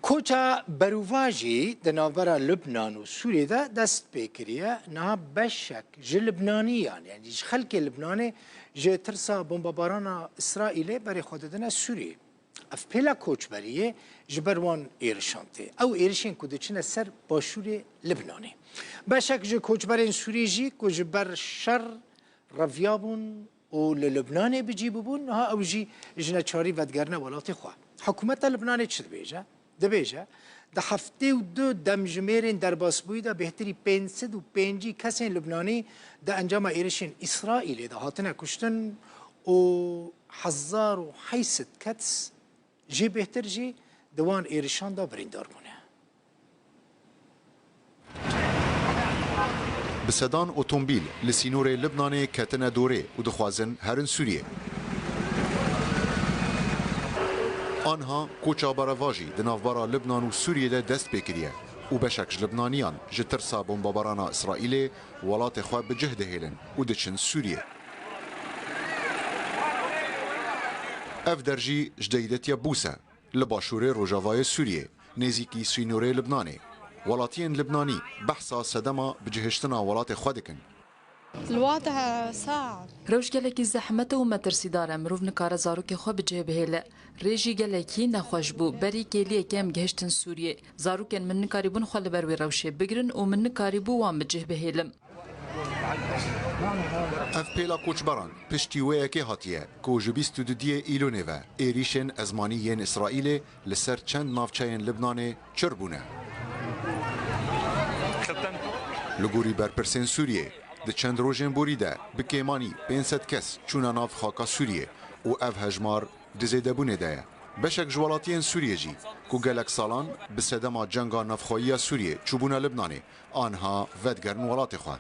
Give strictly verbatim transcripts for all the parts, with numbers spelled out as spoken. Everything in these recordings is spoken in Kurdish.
Koça berovajî di navbera Lubnan û Sûriyê de dest pê kiriye. Niha beşek ji Libnaniyan, yanî ji xelkê Libnanê ji tirsa bombebarana Îsraîlê berê xwe didine Sûriyê. Ev pêla koçberiyê ji ber wan êrişan tê. Ew êrişên ku diçine ser başûrê Libnanê. Beşek ji koçberên Sûrî jî ku ji ber şer reviyabûn û li Libnanê bi cî bûbûn, niha ew jî ji neçarî vedigerine welatê xwe. Hikûmeta Libnanê çi dibêje? Dibêje, di heftê û du demjimêrên derbasbûyî de bêhtirî pênc sed û pêncî kesên Libnanî di encama êrişên Îsraîlê de hatine kuştin û hezar û heyt sed kes jê bêhtir jî di wan êrişan de birîndar bûne. Bi sedan otomobîl li sînorê Libnanê ketine dorê û dixwazin herin Sûriyê. Anha koça berovajî di navbera Libnan û Sûriyê de dest pê kiriye û beşek ji Libnaniyan ji tirsa bombebarana Îsraîlê welatê xwe bi cih dihêlin û diçin Sûriyê. Ev der jî ji Deydetiya Bûs e, li başûrê rojavayê Sûriyê, nêzîkî sînorê Libnanê. Welatiyên Libnanî behsa sedema bicihiştina welatê xwe dikin. الوضع صعب. Rewş gelekî zehmet e û metirsîdar e. Mirov nikare zarokê xwe bi cih bihêle. Rê jî gelekî nexweş bû. Berî kêliyê ke em gihiştin Sûriyê. Zarokên min nikarîbûn xwe li ber wê rewşê bigirin û min nikarîbû wan bi cih bihêlim. Ev pêla koçberan piştî wê yekê hatiye ku ji bîst û dudiyê Îlonê ve êrîşên ezmanî yên Îsraîlê li ser çend navçeyên Libnanê çir bûne. Li gorî berpirsên Sûriyê, di çend rojên borî de bi kêmanî pênc sed kes çûne nav xaka Sûriyê û ev hejmar di zêdebûnê de ye. Beşek ji welatiyên Sûriyê jî ku gelek salan bi sedema cenga navxweyiya Sûriyê çûbûne Libnanê, anha vedigerin welatê xwe.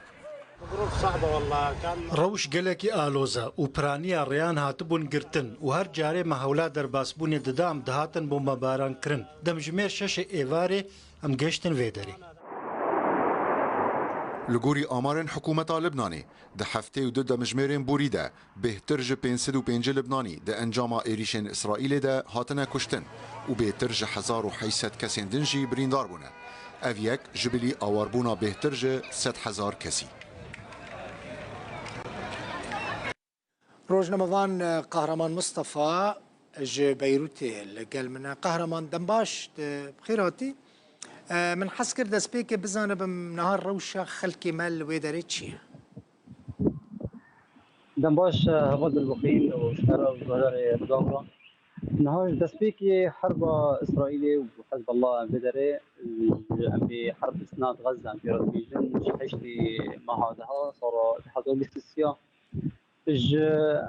Rewş gelekî aloz e û piraniya rêyan hatibûn girtin û her carê me hewla derbasbûnê dida, em dihatin bombebaran kirin. Demjimêr şeşê êvarê em gihiştin vê derê. Li gorî amarên hikûmeta Libnanê, di heftê û du demjimêrên borî de bêhtir ji pênc sed û pêncî Libnanî di encama êrîşên Îsraîlê de hatine kuştin û bêhtir ji hezar û heyt sed kesên din jî birîndar bûne. Ev yek ji bilî awarbûna bêhtir ji sed hezar kesî. Rojnamevan, e, Qahraman Mustafa ji Beyrûtê li gel min e. Qahraman, dem baş, tu bi xêr hatî. E, min hez kir destpêkê bizanibim niha rewşa xelkê me li wê derê çi ye? Dem baş, e, heval Dilbixîn û ji te re û ji guhdarê Dawra. Niha ji destpêkê herba Îsraîlê û Hezbollah em vê derê, e, em bê herb Îsnad Xezze em pê re dibêjin, ji heştê meha deha sala du hezar û bîst û sê ya. Ji,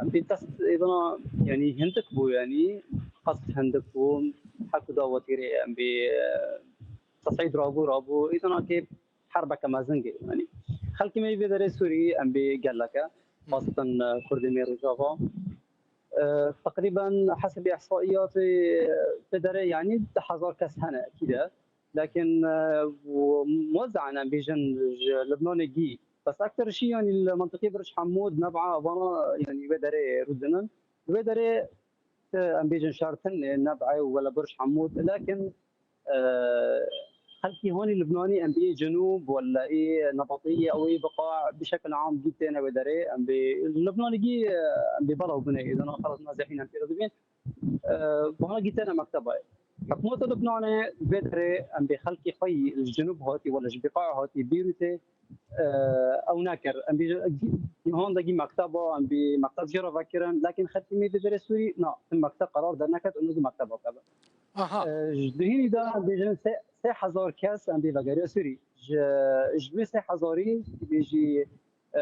em pê dest êdana, yanî hindik bû, yanî qest hindik bû, hek û dawetîrê em pê, e, tesîd rabû, rabû, êdana kê herbeke mezin kê, yanî xelkê me yê vê derê Sûrî em pê gelek e, xaseten, e, Kurdê me Rojava. E, teqrîben hesibê ihsaiyatê, e, vê derê, yanî du hezar kes hene, ekîd e. Lakin, e, û muwezze'en em bêjin ji Libnanê gî. Bes ektir jî, yanî li mentiqê Birj Hemûd, Neb'a, vana, yanî wê derê rûdinin. Wê derê, e, em bêjin şertin, e, Neb'e û wele Birj Hemûd. Lakin, e, xelkî hanî Libnanî em bê Cenûb, wele ê Nebatiyê, ew ê Biqa, bi şekil am gî têne wê derê. Em bê Libnanê gî, e, em bê belav bûne, êdana xelas nazehîn em pê re dibên. E, vana gî têne mekteba ye. Hikûmeta Libnanê vê derê em bê xelkê xwe yî ji Cenûb hatî wala ji Biqa hatî Beyrûtê, e, ew nekir. Em bê cîhan de gî mekteba, em bê mekteb jê re vekirin, lakin xelkê me vê derê Sûrî na, tim mekteb qerar derneket û nigû mekteba keve. Aha. E, ji duhînî de em bêjin sê, sê hezar kes em bê vegeriya Sûrî. Ji, ji vê sê hezarî bêjî e,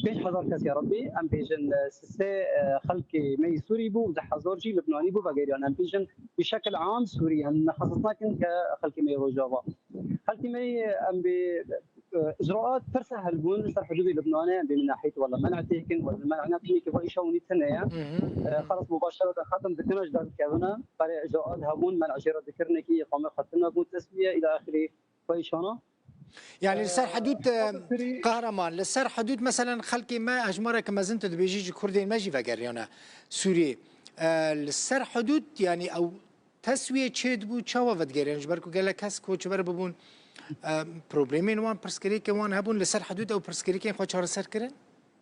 pênc hezar kes ya Rebbî, em bêjin, e, sê, e, xelkê me yî Sûrî bû û du hezar jî Libnanî bû vegeriyan. Em bêjin bi şekil am Sûrî, em nexesis nakin ke xelkê me yê Rojava. Xelkê me yê, em bê, e, icraat pir sehil bûn li ser hudûdê Libnanê, em bê min nahît wala men'e têkin, wala men'e nekinê ke va îşa hûnî tune ye. Hı hı. E, xelas mubaşereten xetim dikine, ji der dikevine. Berê icraat hebûn, men'e jê re dikirine ki îqame xwe tune bûn, teswiye, îla axirî. Xweyşana. Yani li ser hudûd, e, Qahraman, li ser hudûd, meselen, xelkê me, hejmareke mezin tu dibêjî ji Kurdên me jî vegeriyane Sûriyê. E, li ser hudûd, yani ew teswiyê çêdibû, çawa vedigeriyan? Ji ber ku gelek kes koçber bibûn, e, problemên wan, pirsgirêkên wan hebûn, li ser hidûd ew pirsgirêkên xwe çareser kirin?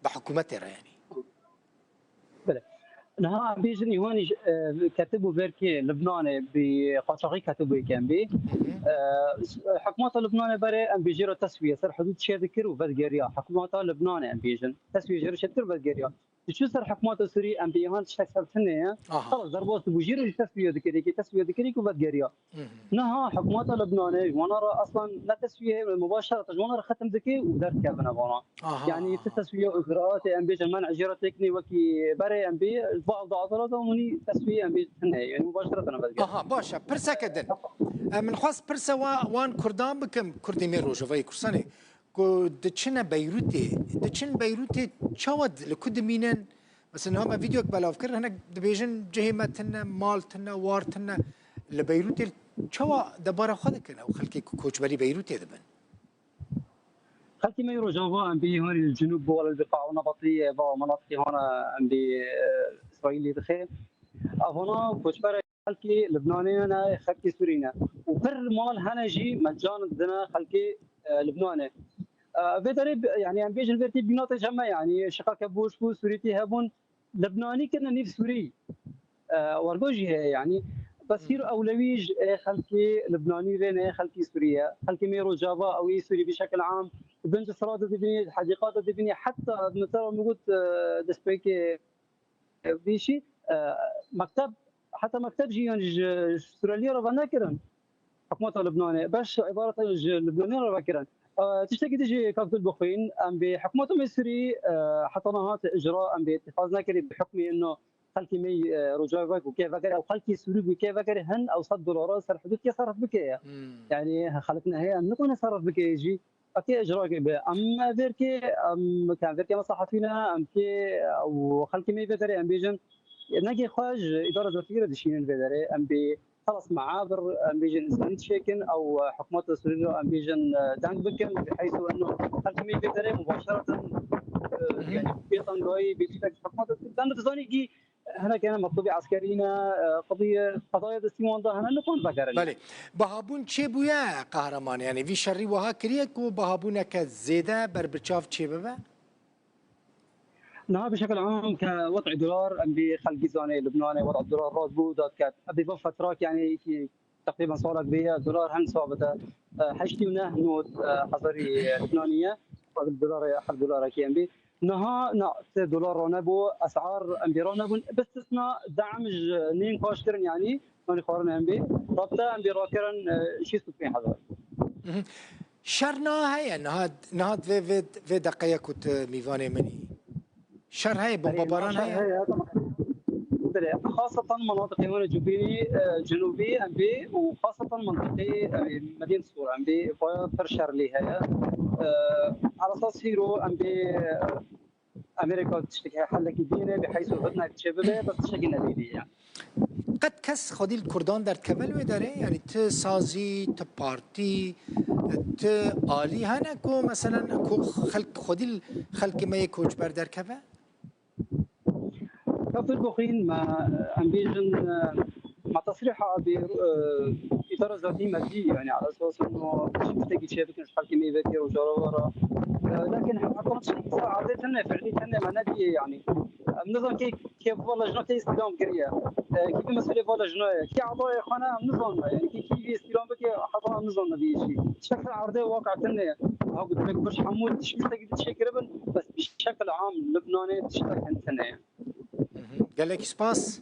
Bi hikûmetê re yanî. Belê. Niha em bêjin, Îwanî ji, e, ketibû berkê Libnanê, bi qaçaxî ketibû yê kembî. Hı hı. E, hikûmeta Libnanê berê em bêjî re teswiye ser hidûd çêdikir û vedigeriya. Hikûmeta Libnanê em bêjin. Teswiye jê re çêdikir û vedigeriya. Diçû ser hikûmeta Sûrî, em bêhan tiştek ser tune ye. Aha. Xelas, derbas dibû, jî re jî teswiye dikir, yekê teswiye dikir, yekê vedigeriya. Hı hı. Niha hikûmeta Libnanê ji wana re aslan ne teswiye, mubaşereten ji wana re xetim dike û derdikevine vana. Aha, yanî ti aha. Teswiye û icraatê, em bêjin, men'ê jê re têkine wekî berê em bê, ji bo Ewda Azala de hûnî teswiye em bêjin tune ye. Yanî mubaşereten em vedigere. Aha, baş e. Pirseke din. E, min xwest pirse wa, wan Kurdan bikim, Kurdê me Rojavayê Kurdistanê. Ku diçine Beyrûtê, diçin Beyrûtê çawa di-, li ku dimînin? Mesela niha me vîdeoyek belav kir, hinek dibêjin cihê me tune, mal tune, war tune. Li Beyrûtê çawa debara xwe dikin ew xelkê ku koçberî Beyrûtê dibin? Xelkê me yê Rojava, em bê hanî li Cinûb bo, wele li Biqaû Nebatî, va menatiqê hana em bê, e, Îsraîlê dixe. Evana koçber Xelkê Libnanê ne, xelkê Sûrî ne. Û pir mal hene jî mecan didine xelkê, e, Libnanê. E, vê derê bi-, yanî em bêjin vê tî bînatê cem me, yanî şiqeke boş bû, Sûrîtî hebûn, Libnanî kirine nîv Sûrî. E, wergo jî heye yanî. Bes hîro ewlewî ji, e, xelkê Libnanî rê ne, xelkê Sûrî ye. Xelkê me Rojava ew ê Sûrî bi şekil am. Bin ji sira de dibînî, hedîqa de dibînî, heta min te re min got, e, destpêkê Vî jî, e, mekteb, heta mekteb jî, yanî ji Sureliya re venekirin. Hikûmeta Libnanê, beş îbareta ji Libnanê re vekirin. E, tiştekî din jî kak dil bixwîn, em bi hikûmeta Misirî, e, heta niha te icra, em bi îtîxaz nekirî bi hukmî ino xelkê me, e, Rojava ku kê vekere, ew xelkê Sûrî ku kê vekere hin ew sed dolara ser hidûd kê serf bike ye. Hmm. Yanî xelk ne heye, em nikane serf bike jî. Akê icra kê be. Em vêrkê, em, ke em vêrkê me sehafî ne, em kê, ew xelkê me vê derê, em bêjin, nengê xwe ji îdara zatî re dişînin vê derê, em bê xelas meabir, em bêjin însanî dişêkin, ew hikûmeta Sûrî re, em bêjin, e, deng bikin, bi heysu eno xelkê me vê derê mubaşereten, e, Hı hı. yanî bê tengayî, bê tiştek hikûmeta Sûrî. Dem dizanî kî Hinek hene mektûbê eskerî ne, e, qedîye, qedaya destî wan de hene, nikan vegerin. Belê. Bihabûn çêbûye Qehreman, yanî vî şerî wiha kiriye ku bihabûneke zêde berbiçav çêbibe? Niha bi şekil am ke wet'ê dolar, em bê xelkî zanê, Libnanê wet'ê dolar rast bû, dat ket. Ebê va fetrak, yanî kî teqrîben salek bê ye, dolar hin sabit e. E, heştî û neh not, e, hezarî Libnanî ye. Dolarê, heft dolarekî em bê. Niha na, sê dolar ranebû, esar em bê ranebûn. Bi istisna de'm ji nên paş kirin, yanî, nanî xwarin em bê. Rabte em bê rakirin, e, şêst û pênc hezar. Mhm. Şer niha heye, niha, niha vê, vê, vê deqeye ku tu mîvanê min î. Şer heye, bombabaran heye. Belê, xasatan menatiqê wan cubînî, e, cinûbî em bê û xasatan menatiqê, e, Medîn Sûr em bê, vaya pir şer lê heye. E, Ala esas hîro em bê, e, Amerîka tiştekî helekî bîne, bi heyso hudnek çêbibe, bes tiştekî nedîdî ye. Qet kes xwedî li Kurdan derdkeve li wê derê? Yanî ti sazî, ti partî, ti alî hene ku meselen ku xelk xwedî li xelkê me yê koçber derkeve? Ka tu bixwîn me, em bêjin, me tesrîha bi, e, îdara zatî me dî, yanî ala esas ino tiştekî çêbikin ji xelkê me vekê Rojava re. E, lakin heta tiştekî ser erdê tune, fi'lî tune me nedîye, yanî. Em nizan kê, kê va lejna kê îstîlam kiriye. E, kî bi mesûlê va lejna ye. Kî adayê xwe ne, em nizan me. Yanî kî, kî vî îstîlam bike, heta em nizan me vî jî. Tiştek ser erdê waqe tune ye. Ha, gotinek birç hemû tiştekî di çêkiribin, bes bi şekil am Libnanê tiştek hin tune ye. Mhm. Gelekî spas.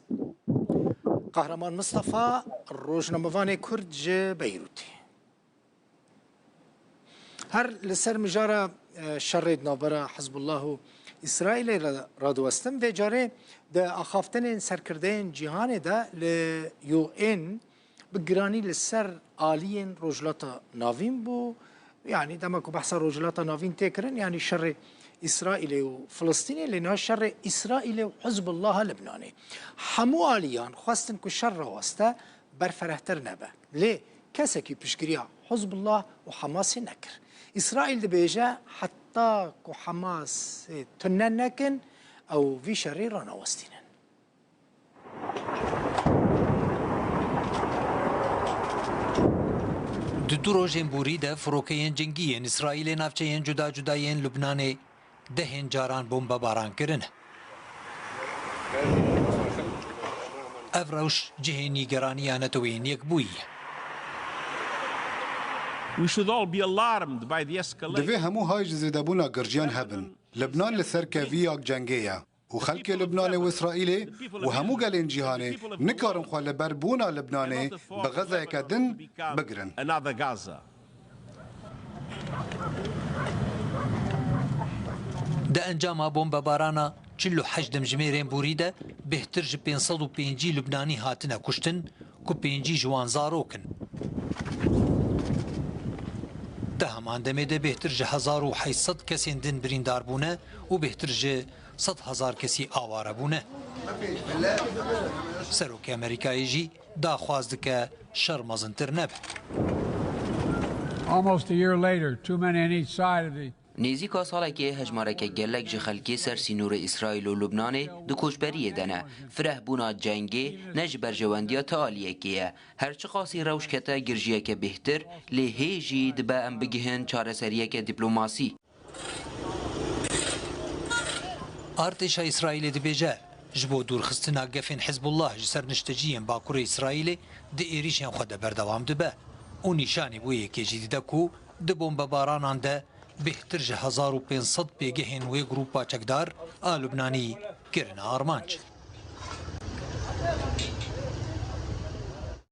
Qehreman Mistefa, rojnamevanê Kurd ji Beyrûtê. Her li ser mijara, e, şerê di navbera Hizbullah û Îsraîlê re radiwestin, vê carê di axaftinên serkirdeyên cîhanê de li U N bi giranî li ser aliyên Rojhilata Navîn bû. Yanî dema ku behsa Rojhilata Navîn tê kirin, yanî şerê Îsraîlê û Filistînê, lê niha şerê Îsraîlê û Hizbullaha Libnanê. Hemû aliyan xwestin ku şer raweste berferehtir nebe. Lê kesekî piştgiriya Hizbullah û Hamasê nekir. Îsraîl dibêje, heta ku Hamasê tune nekin, ew vî şerî ranawestînin. Di du rojên borî de firokeyên cengî yên Îsraîlê navçeyên cuda cuda yên Lubnanê dehên caran bombebaran kirine. Ev rewş cihê nîgeraniya Netoyên Yekbûyî ye. We should all be alarmed by the escalation. Divê hemû hay ji zêdebûna girjiyan hebin. Libnan li ser keviya cengê ye û xelkê Libnanê û Îsraîlê û hemû gelên cîhanê nikarin xwe li ber bûna Libnanê bi Xezeyeke din bigirin. Another Gaza. Di encama bombebarana çil û heşt demjimêrên borî de bêhtir ji pênc sed û pêncî Lubnanî hatine kuştin, ku pêncî ji wan zarok in. Di heman demê de bêhtir ji hezar û heşt sed kesên din birîndar bûne û bêhtir ji sed hezar kesî aware bûne. Serokê Amerîkayê jî daxwaz dike şer mezintir nebe. Almost a year later, too many on each side of the Nêzîka salekê hejmareke gelek ji xelkê ser sînorê Îsraîl û Lubnanê di koçberiyê de ne. Firehbûna cengê ne ji berjewendiya ti aliyekê ye. Her çiqasî rewş kete girjiyeke bêhtir, lê hê jî dibe em bigihin çareseriyeke dîplomasî. Artêşa Îsraîlê dibêje, ji bo dûrxistina gefên Hizbullah ji ser nişteciyên Bakurê Îsraîlê di êrîşên xwe de berdewam dibe û nîşanî bo yekê jî dide ku di bombebaranan de bêhtir ji hezar û pênc sed pêgehên wê grûpa çekdar a Lubnanî kirine armanc.